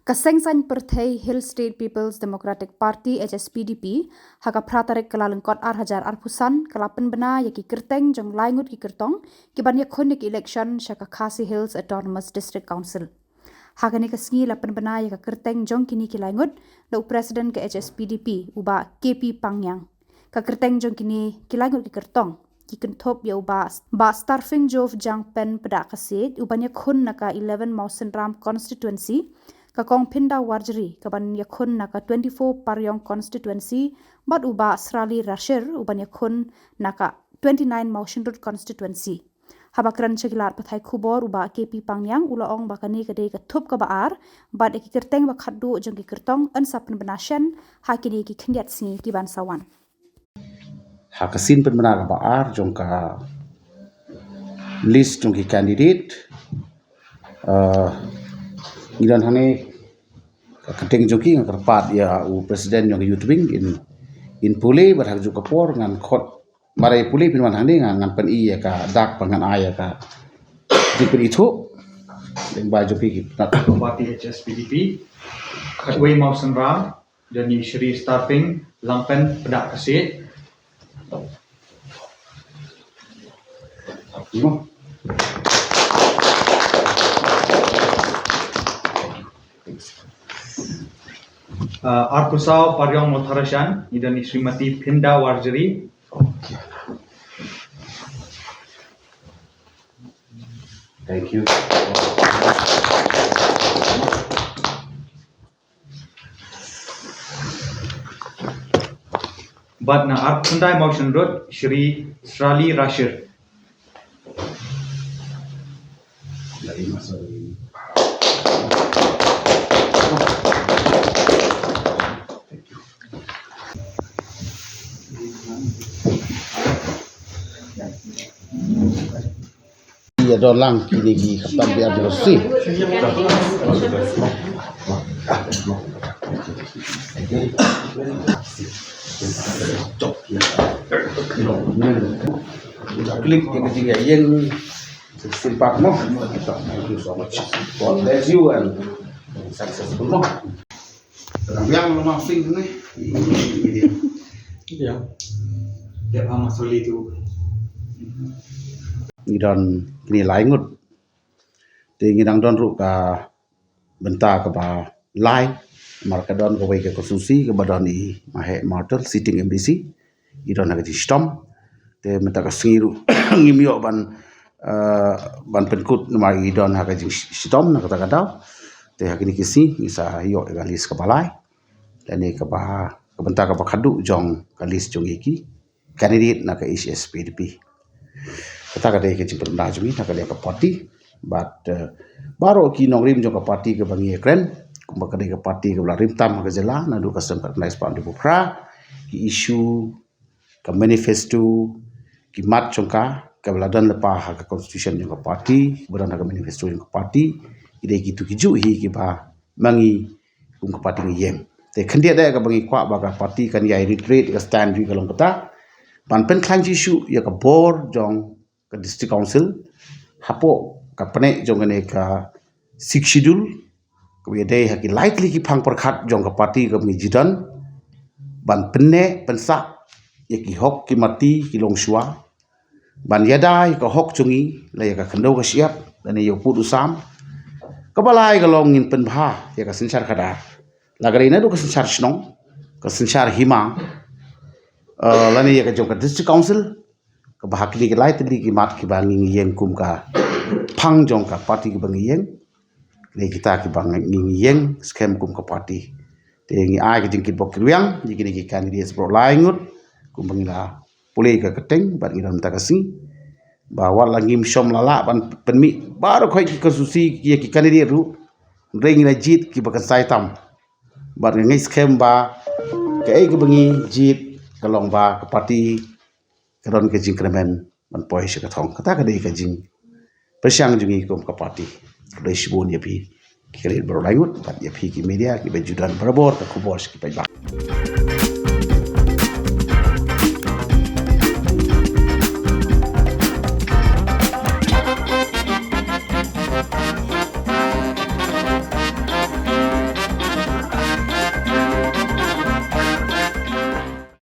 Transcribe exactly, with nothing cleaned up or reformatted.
Ka Seng Saiñ Pyrthei Hill State People's Democratic Party, H S P D P, ha ka phra tarik Kyllalyngkot ar hajar arphew san, ka la pynbna ïa ki kyrteng jong lai ngut ki kyrtong ki ban ïakhun ïa ki election sha ka Khasi Hills Autonomous District Council. Ha kane ka sngi la pynbna ïa ka kyrteng jong kine ki lai ngut da u President ka H S P D P, u Bah K P Pangniang. Ka kyrteng jong kine ki lai ngut ki kyrtong ki kynthup ïa u Bah, Bah Starfing Jove Jangpen Pdakasiej, u ban ïakhun na ka eleven Mawsynram constituency, ka Kong Phinda Warjri ka ban ïakhun na ka twenty-four Pariong constituency, bad u Bah Srali Rashir u ban ïakhun na ka twenty-nine Mawshynrut constituency. Haba kren sha ki lad pathai khubor, u Bah K P Pangniang u la ong ba kane ka dei ka thup kaba ar bad ïa ki kyrteng ba khatduh jong ki kyrtong yn sa pynbna shen ha kine ki khyndiat sngi ki ban sa wan. Ha ka sien pynbna kaba ar jong ka list jong ki candidate, eh, ngi don hangne, ka kyrteng jong ki, nga kyrpad ïa u President jong ka Youth Wing in, in pule, bad ha kajuh ka por ngan khot, mar ïa pule phin wan hangne, ngan, ngan pyni ïa ka dak ba ngan ai ïa ka jingpynithuh. Lyngba jong phi ki party H S P D P, khatwei Mawsynram, don i Shri Starfing Langpen Pdakasiej. Uh, arphew saw Pariong Mawthadraishan, ngi don i Srimati Phinda Warjri. Thank you. Bad na arphew khyndai Mawshynrut, Shri Srali Rashir. Ïa don lang kine ki khamtam ki advocacy. Klik ïa ka jingïaid ïing shisien pat mo. Thank you so much. God bless you and successful mo. Biang lo ma sing ni. Iya. Dia ama soli tu. Ngi don kine lai ngut. Te ngi dang don ruh ka bynta kaba lai, namar ka don kawei ka konstituensi kaba don i Maheh Martel, sitting M D C, i don ha ka jingshitom. Te mynta ka sngi ruh ngim ïoh ban, eh, ban pynkut namar i don ha ka jingshitom na kata ka daw. Te ha kine ki sngi ngi sa ïoh ïa ka list kaba lai. Lane kaba, ka bynta kaba khadduh jong ka list jong i ki candidate na ka H S P D P. Kata ka dei ka jingpynbna jong ngi na ka dei ka party. Bad, eh, baroh ki nongrim jong ka party kaba ngi ïakren, kumba ka dei ka party kaba la rim tam ha ka jylla, naduh ka snem khatkhyndai spah hynriew phew phra, ki issue, ka manifesto, ki mat jong ka, kaba la don lypa ha ka constitution jong ka party, kaba don ha ka manifesto jong ka party, ki dei kitu kijuh hi kiba ma ngi kum ka party ngi ïeng. Te khyndiat de kaba ngi kwah ba ka party kan ïai reiterate ka stand jong ka long kata. Ban pynkhlaiñ shuh shuh ïa ka bor jong ka District Council hapoh ka pyneh jong kane ka Sixth Schedule, kaba ïadei ha ki lai tylli ki phang pyrkhat jong ka party kaba ngi ju don. Ban pynneh pynsah ïa ki hok ki mati ki longshuwa. Ban ïada ïa ka hok jong ngi, la ïa ka khyndew ka shyiap, lane ïa u pud u sam. Kaba lai ka long ngin pynbha ïa ka synshar khadar. La ka dei naduh ka synshar shnong, ka synshar hima, eh, lane ïa ka jong ka District Council, kaba ha kine ki lai tylli ki mat kiba ngi ngi ïeng kum ka phang jong ka party kiba ngi ïeng. Kine kita kiba ngi ngi ïeng skhem kum ka party. Te ngi ai ka jingkitbok kitrwiang ïa kine ki candidates baroh lai ngut, kumba ngi la pule ka kyrteng bad ngi don mynta ka sngi. Ba wat la ngim shym la lah ban pynmih baroh khoit ki konstituensi ïa ki candidate ruh, hynrei ngi la jied kiba kynsai tam. Bad nga ngeit skhem ba kaei kaba ngi jied ka long ba ka party ka don ka jingkyrmen ban poi sha ka thong. Kata ka dei ka jingpyrshang jong ngi kum ka party. Khublei shibun ïa phi ki candidate baroh lai ngut bad ïa phi ki media kiba ju don barabor ka khubor sha ki paidbah.